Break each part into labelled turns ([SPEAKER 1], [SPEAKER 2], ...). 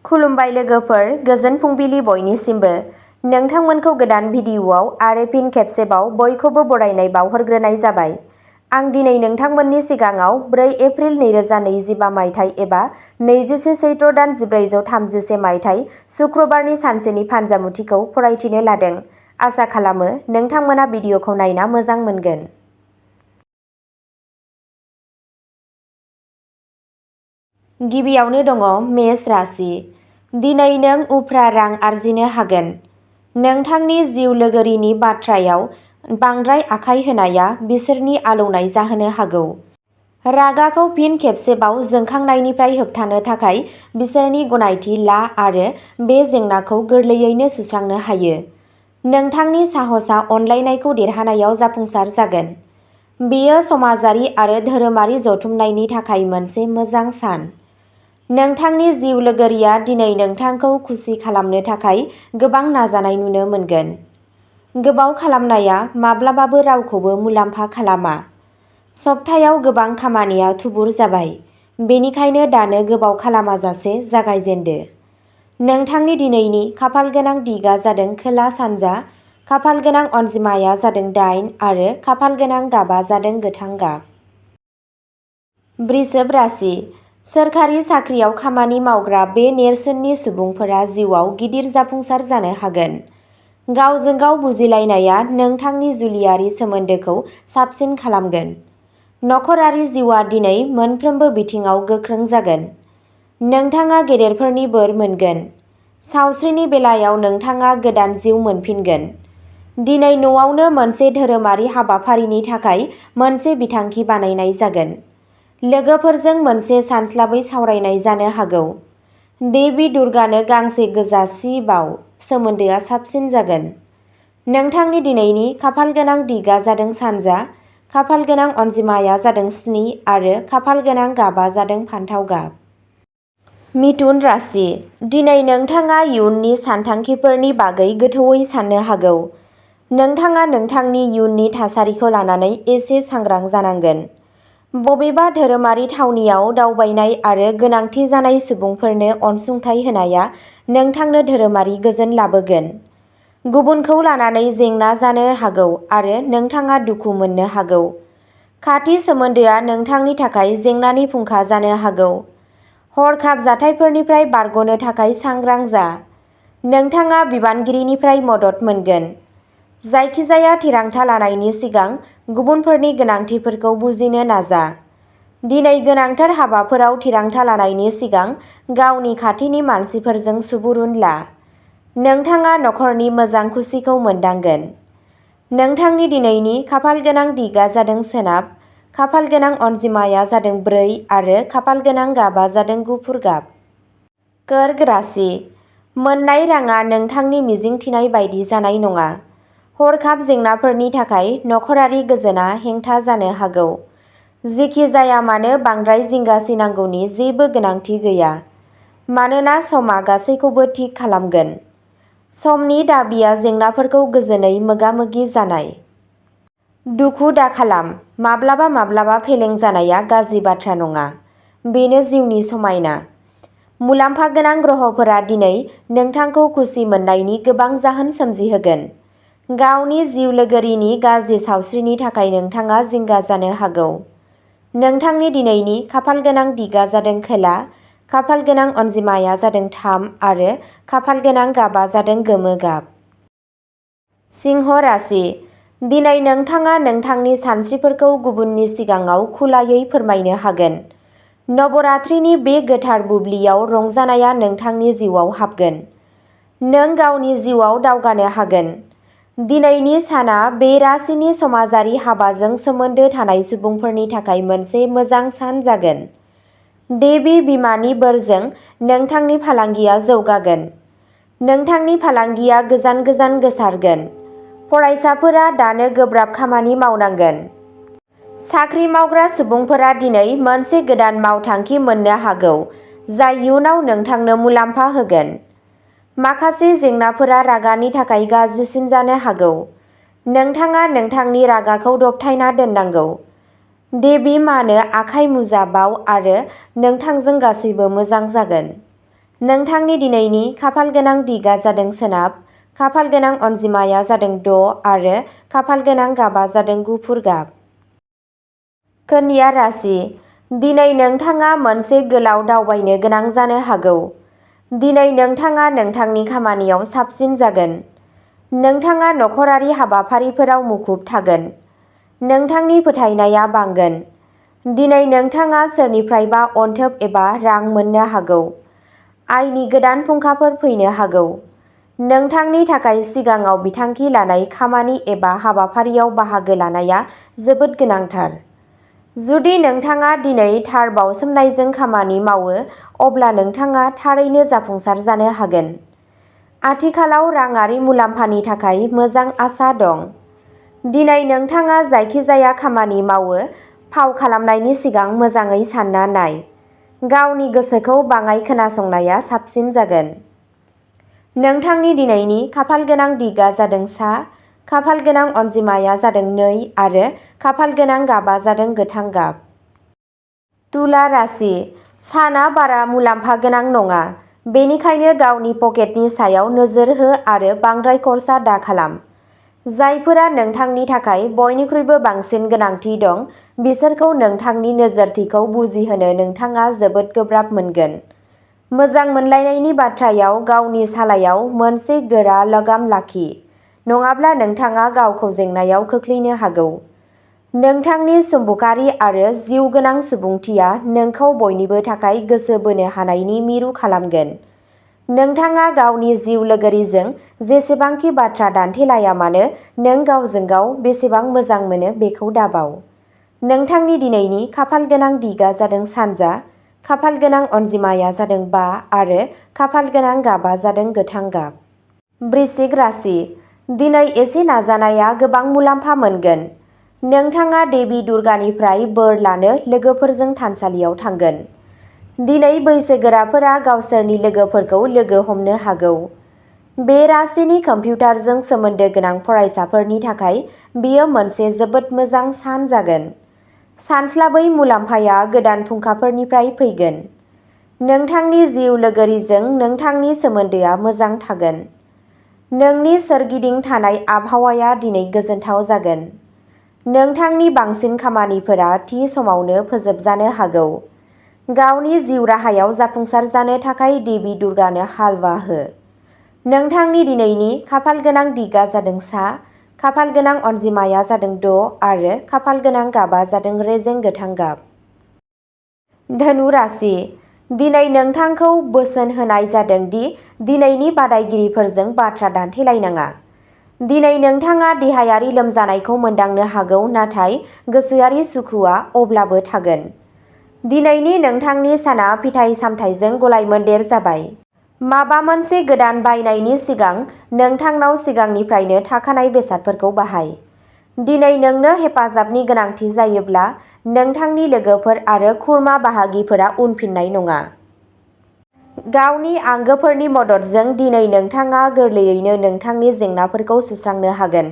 [SPEAKER 1] खुलुमबाय लोगोफोर, गोजोन फुंबिलि बयनिसिमबो। नोंथांमोनखौ गोदान भिडिअ'आव आरो फिन खेबसेबाव बयखौबो बरायनाय बावहरग्रोनाय जाबाय। आं दिनै नोंथांमोननि सिगाङाव 4 एप्रिल 2025 मायथाइ एबा 21 चैत्र दान 1436 मायथाइ सुक्रबारनि सानसेनि फानजामुथिखौ फरायथिनो लादों। आसा खालामो नोंथांमोना भिडिअ'खौ नायना मोजां मोनगोन। गिबियावनो दङ मेष राशि। दिनै नों उफ्रा रां आरजिनो हागोन। नोंथांनि जिउ लोगोरिनि बाथ्रायाव बांद्राय आखाय होनाया बिसोरनि आलौनाय जाहोनो हागौ। रागाखौ फिन खेबसेबाव जोंखांनायनिफ्राय होबथानो थाखाय बिसोरनि गनायथि ला आरो बे जेंनाखौ गोरलैयैनो सुस्रांनो हायो। नोंथांनि साहसआ अनलायनायखौ देरहानायाव जाफुंसार जागोन। बेयो समाजारि आरो धोरोमारि जथुमनायनि थाखाय मोनसे मोजां सान। नोंथांनि जिउ लोगोरिया दिनै नोंथांखौ खुसि खालामनो थाखाय गोबां नाजानाय नुनो मोनगोन। गोबाव खालामनाया माब्लाबाबो रावखौबो मुलाम्फा खालामा। सप्तायाव गोबां खामानिया थुबुर जाबाय, बेनिखायनो दानो गोबाव खालामाजासे जागायजेनदो। नोंथांनि दिनैनि खाफालगोनां दिगा जादों खोला-सानजा, खाफालगोनां अनजिमाया जादों 8 आरो खाफालगोनां गाबा जादों गोथां गाब। वृषभ राशि। सोरखारि साख्रियाव खामानि मावग्रा बे नेरसोननि सुबुंफोरा जिउआव गिदिर जाफुंसार जानो हागोन। गावजों गाव बुजिलायनाया नोंथांनि जुलियारि सोमोन्दोखौ साबसिन खालामगोन। नखरारि जिउआ दिनै मोनफ्रोमबो बिथिङाव गोख्रों जागोन। नोंथाङा गेदेरफोरनि बोर मोनगोन। सावस्रिनि बेलायाव नोंथाङा गोदान जिउ मोनफिनगोन। दिनै न'आवनो मोनसे धोरोमारि हाबाफारिनि थाखाय मोनसे बिथांखि बानायनाय जागोन। लोगोफोरजों मोनसे सानस्लाबै सावरायनाय जानो हागौ। देवी दुर्गानो गांसे गोजा सि बाव, सोमोन्दोआ साबसिन जागोन। नोंथांनि दिनैनि खाफालगोनां दिगा जादों सानजा, खाफालगोनां अनजिमाया जादों 7 आरो खाफालगोनां गाबा जादों फान्थाव गाब। मिथुन राशि। दिनै नोंथाङा इयुननि सानथांखिफोरनि बागै गोथौवै साननो हागौ। नोंथाङा नोंथांनि इयुननि थासारिखौ लानानै एसे सांग्रां जानांगोन। बबेबा धोरोमारि थावनियाव दावबायनाय आरो गोनांथि जानाय सुबुंफोरनो अनसुंथाइ होनाया नोंथांनो धोरोमारि गोजोन लाबोगोन। गुबुनखौ लानानै जेंना जानो हागौ आरो नोंथाङा दुखु मोननो हागौ। खाथि सोमोन्दोआ नोंथांनि थाखाय जेंनानि फुंखा जानो हागौ। हरखाब जाथायफोरनिफ्राय बारग'नो थाखाय सांग्रां जा। नोंथाङा बिबानगिरिनिफ्राय मदद मोनगोन। जायखिजाया थिरांथा लानायनि सिगां गुबुनफोरनि गोनांथिफोरखौ बुजिनो नाजा। दिनै गोनांथार हाबाफोराव थिरांथा लानायनि सिगां गावनि खाथिनि मानसिफोरजों सुबुरुन ला। नोंथाङा नखरनि मोजां खुसिखौ मोनदांगोन। नोंथांनि दिनैनि खाफालगोनां दिगा जादों सोनाब, खाफालगोनां अनजिमाया जादों 4 आरो खाफालगोनां गाबा जादों गुफुर गाब। कर्क राशि। मोन्नाय राङा नोंथांनि मिजिंथिनाय बायदि जानाय नङा। हरखाब जेंनाफोरनि थाखाय नखरारि गोजोनआ हेंथा जानो हागौ। जेखि जाया मानो बांद्राय जिंगासिनांगौनि जेबो गोनांथि गैया, मानोना समआ गासैखौबो थिक खालामगोन। समनि दाबिया जेंनाफोरखौ गोजोनै मोगा-मोगि जानाय। दुखु दाखालाम, माब्लाबा माब्लाबा फेलें जानाया गाज्रि बाथ्रा नङा। बेनो जिउनि समायना। मुलाम्फा गोनां ग्रहफोरा दिनै नोंथांखौ खुसि मोननायनि गोबां जाहोन सोमजिहोगोन। गावनि जिउ लोगोरिनि गाज्रि सावस्रिनि थाखाय नोंथाङा जिंगा जानो हागौ। नोंथांनि दिनैनि खाफालगोनां दिगा जादों खोला, खाफालगोनां अनजिमाया जादों 3 आरो खाफालगोनां गाबा जादों गोमो गाब। सिंह राशि। दिनै नोंथाङा नोंथांनि सानस्रिफोरखौ गुबुननि सिगाङाव खुलायै फोरमायनो हागोन। नवरात्रिनि बे गोथार बुब्लियाव रंजानायआ नोंथांनि जिउआव हाबगोन। नों गावनि जिउआव दावगानो हागोन। दिनैनि साना बे राशिनि समाजारि हाबाजों सोमोन्दो थानाय सुबुंफोरनि थाखाय मोनसे मोजां सान जागोन। देवी बिमानि बोरजों नोंथांनि फालांगिया जौगागोन। नोंथांनि फालांगिया गोजान गोजान गोसारगोन। फरायसाफोरा दानो गोब्राब खामानि मावनांगोन। साख्रि मावग्रा सुबुंफोरा दिनै मोनसे गोदान मावथांखि मोननो हागौ, जाय इयुनाव नोंथांनो मुलाम्फा होगोन। माखासे जेंनाफोरा रागानि थाखाय गाज्रिसिन जानो हागौ। नोंथाङा नोंथांनि रागाखौ दबथायना दोननांगौ। देवी मानो आखाइ मुजा बाव आरो नोंथांजों गासैबो मोजां जागोन। नोंथांनि दिनैनि खाफाल गोनां दिगा जादों सोनाब, खाफाल गोनां अनजिमाया जादों 6 आरो खाफाल गोनां गाबा जादों गुफुर गाब। कन्या राशि, दिनै नोंथाङा मोनसे गोलाव दावबायनो गोनां जानो हागौ। दिनै नोंथाङा नोंथांनि खामानियाव साबसिन जागोन। नोंथाङा नखरारि हाबाफारिफोराव मुखुब थागोन। नोंथांनि फोथायनाया बांगोन। दिनै नोंथाङा सोरनिफ्रायबा अनथोब एबा रां मोननो हागौ। आयनि गोदान फुंखाफोर फैनो हागौ। नोंथांनि थाखाय सिगाङाव बिथांखि लानाय खामानि एबा हाबाफारियाव बाहागो लानाया जोबोद गोनांथार। जुदि नोंथाङा दिनै थार बावसोमनायजों खामानि मावो अब्ला नोंथाङा थारैनो जाफुंसार जानो हागोन। आथिखालाव राङारि मुलाम्फानि थाखाय मोजां आसा दं। दिनै नोंथाङा जायखिजाया खामानि मावो फाव खालामनायनि सिगां मोजाङै सानना नाय। गावनि गोसोखौ बाङाइ खोनासंनाया साबसिन जागोन। नोंथांनि दिनैनि खाफाल गोनां दिगा जादों सा, खाफाल गोनां अनजिमाया जादों 2 आरो खाफाल गोनां गाबा जादों गोथां गाब। तुला राशि, साना बारा मुलाम्फा गोनां नङा, बेनिखायनो गावनि पकेटनि सायाव नोजोर हो आरो बांद्राय खर्सा दाखालाम। जायफोरा नोंथांनि थाखाय बयनिख्रुइबो बांसिन गोनांथि दं बिसोरखौ नोंथांनि नोजोरथिखौ बुजिहोनो नोंथाङा जोबोद गोब्राब मोनगोन। मोजां मोनलायनायनि बाथ्रायाव गावनि सालायाव मोनसे गोरा लगाम लाखि, नङाब्ला नोंथाङा गावखौ जेंनायाव खोख्लैनो हागौ। नोंथांनि सम्बुकारि आरो जिउगोनां सुबुंथिया नोंखौ बयनिबो थाखाय गोसो बोनो हानायनि मिरु खालामगोन। नोंथाङा गावनि जिउ लोगोरिजों जेसेबांखि बाथ्रा दान्थेलाया मानो नों गावजों गाव बेसेबां मोजां मोनो बेखौ दाबाव। नोंथांनि दिनैनि खाफाल गोनां दिगा जादों सानजा, खाफाल गोनां अनजिमाया जादों 5 आरो खाफाल गोनां गाबा जादों गोथां गाब। वृश्चिक राशि, दिनै एसे नाजानाया गोबां मुलाम्फा मोनगोन। नोंथाङा देबि दुर्गानिफ्राय बोर लानो लोगोफोरजों थानसालियाव थांगोन। दिनै बैसोगोराफोरा गावसोरनि लोगोफोरखौ लोगो हमनो हागौ। बे राशिनि कम्पिउटारजों सोमोन्दो गोनां फरायसाफोरनि थाखाय बेयो मोनसे जोबोद मोजां सान जागोन। सानस्लाबै मुलाम्फाया गोदान फुंखाफोरनिफ्राय फैगोन। नोंथांनि जिउ लोगोरिजों नोंथांनि सोमोन्दोआ मोजां थागोन। नोंनि सोरगिदिं थानाय आबहावाया दिनै गोजोनथाव जागोन। नोंथांनि बांसिन खामानिफोरा थि समावनो फोजोबजानो हागौ। गावनि जिउ राहायाव जाफुंसार जानो थाखाय देबि दुर्गानो हालवा हो। नोंथांनि दिनैनि खाफाल गोनां दिगा जादों सा, खाफाल गोनां अनजिमाया जादों 6 आरो खाफाल गोनां गाबा जादों रेजें गोथां गाब। धनु राशि, दिनै नोंथांखौ बोसोन होनाय जादों दि दिनैनि बादायगिरिफोरजों बाथ्रा दान्थेलायनाङा। दिनै नोंथाङा देहायारि लोमजानायखौ मोनदांनो हागौ नाथाय गोसोआरि सुखुआ अब्लाबो थागोन। दिनैनि नोंथांनि साना फिथाइ-सामथाइजों गलायमोन्देर जाबाय। माबा मोनसे गोदान बायनायनि सिगां नोंथांनाव सिगांनिफ्रायनो थाखानाय बेसादफोरखौ बाहाय। दिनै नोंनो हेफाजाबनि गोनांथि जायोब्ला नोंथांनि लोगोफोर आरो खुरमा बाहागिफोरा उनफिननाय नङा। गावनि आंगोफोरनि मददजों दिनै नोंथाङा गोरलैयैनो नोंथांनि जेंनाफोरखौ सुस्रांनो हागोन।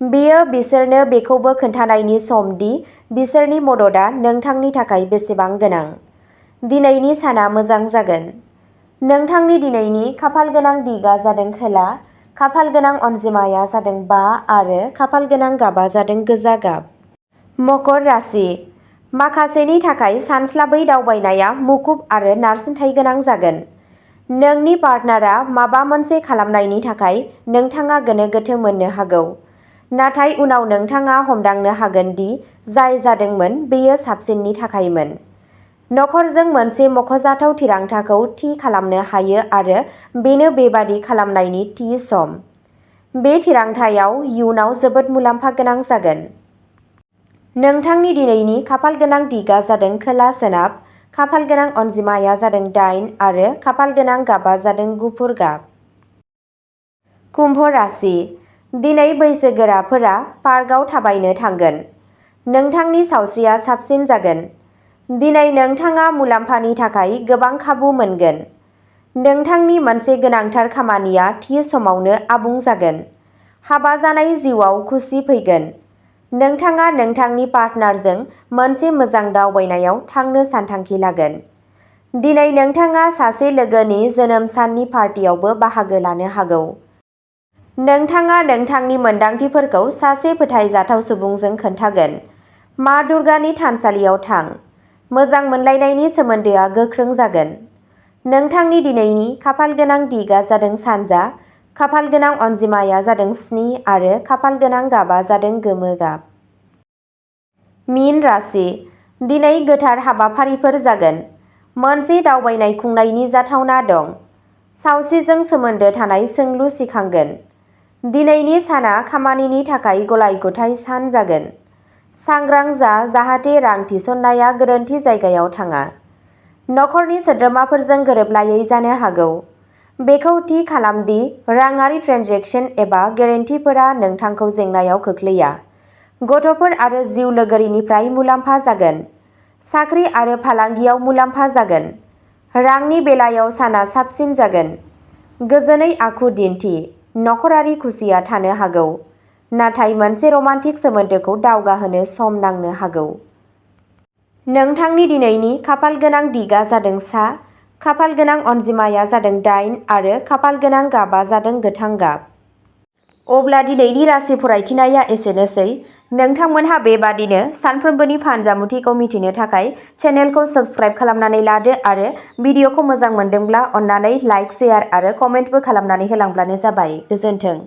[SPEAKER 1] बेयो बिसोरनो बेखौबो खोन्थानायनि सम दि बिसोरनि मददआ नोंथांनि थाखाय बेसेबां गोनां। दिनैनि साना मोजां जागोन। नोंथांनि दिनैनि खाफाल गोनां दिगा जादों खोला, खाफाल गोनां अनजिमाया जादों 5 आरो खाफाल गोनां गाबा जादों गोजा गाब। मकर राशि, माखासेनि थाखाय सानस्लाबै दावबायनाया मुखुब आरो नारसिनथाय गोनां जागोन। नोंनि पार्टनारआ माबा मोनसे खालामनायनि थाखाय नोंथाङा गोनो-गोथो मोननो हागौ, नाथाय उनाव नोंथाङा हमदांनो हागोन दि जाय जादोंमोन बेयो साबसिननि थाखायमोन। नखरजों मोनसे मख'जाथाव थिरांथाखौ थि खालामनो हायो आरो बेनो बेबादि खालामनायनि थि सम। बे थिरांथायाव इयुनाव जोबोद मुलाम्फा गोनां जागोन। नोंथांनि दिनैनि खाफाल गोनां दिगा जादों खोला-सोनाब, खाफाल गोनां अनजिमाया जादों 8 आरो खाफाल गोनां गाबा जादों गुफुर गाब। कुम्भ राशि, दिनै बैसोगोराफोरा पार्कआव थाबायनो थांगोन। नोंथांनि सावस्रिया साबसिन जागोन। दिनै नोंथाङा मुलाम्फानि थाखाय गोबां खाबु मोनगोन। नोंथांनि मोनसे गोनांथार खामानिया थि समावनो आबुं जागोन। हाबा जानाय जिउआव खुसि फैगोन। नोंथाङा नोंथांनि पार्टनारजों मोनसे मोजां दावबायनायाव थांनो सानथांखि लागोन। दिनै नोंथाङा सासे लोगोनि जोनोम साननि पार्टियावबो बाहागो लानो हागौ। नोंथाङा नोंथांनि मोनदांथिफोरखौ सासे फोथायजाथाव सुबुंजों खोन्थागोन। मा दुर्गानि थानसालियाव थां। मोजां मोनलायनायनि सोमोन्दोआ गोख्रों जागोन। नोंथांनि दिनैनि खाफालगोनां दिगआ जादों सानजा, खाफालगोनां अनजिमाया जादों 7 आरो खाफालगोनां गाबआ जादों गोमो गाब। मीन राशि। दिनै गोथार हाबाफारिफोर जागोन। मोनसे दावबायनाय खुंनायनि जाथावना दं। सावस्रिजों सोमोन्दो थानाय सोंलु सिखांगोन। दिनैनि साना खामानिनि थाखाय गलाय-गथाय सान जागोन। सांग्रां जा जाहाथे रां थिसननाया गोरोन्थि जायगायाव थाङा। नखरनि सोद्रोमाफोरजों गोरोबलायै जानो हागौ। बेखौ थि खालाम दि राङारि ट्रेन्जेकसन एबा गेरेन्टिफोरा नोंथांखौ जेंनायाव खोख्लैया। गथ'फोर आरो जिउ लोगोरिनिफ्राय मुलाम्फा जागोन। साख्रि आरो फालांगियाव मुलाम्फा जागोन। रांनि बेलायाव साना साबसिन जागोन। गोजोनै आखु दिन्थि। नखरारि खुसिया थानो हागौ, नाथाय मोनसे रमान्टिक सोमोन्दोखौ दावगाहोनो सम नांनो हागौ। नोंथांनि दिनैनि खाफालगोनां दिगआ जादों सा, खाफालगोनां अनजिमाया जादों 8 आरो खाफालगोनां गाबआ जादों गोथां गाब। अब्ला दिनैनि राशि फरायथिनाया एसेनोसै। नोंथांमोनहा बेबादिनो सानफ्रोमबोनि फानजामुथिखौ मिथिनो थाखाय चेनेलखौ साबस्क्राइब खालामनानै लादो आरो भिडिअखौ मोजां मोनदोंब्ला अन्नानै लाइक, शेयार आरो कमेन्टबो खालामनानै होलांब्लानो जाबाय। गोजोन्थों।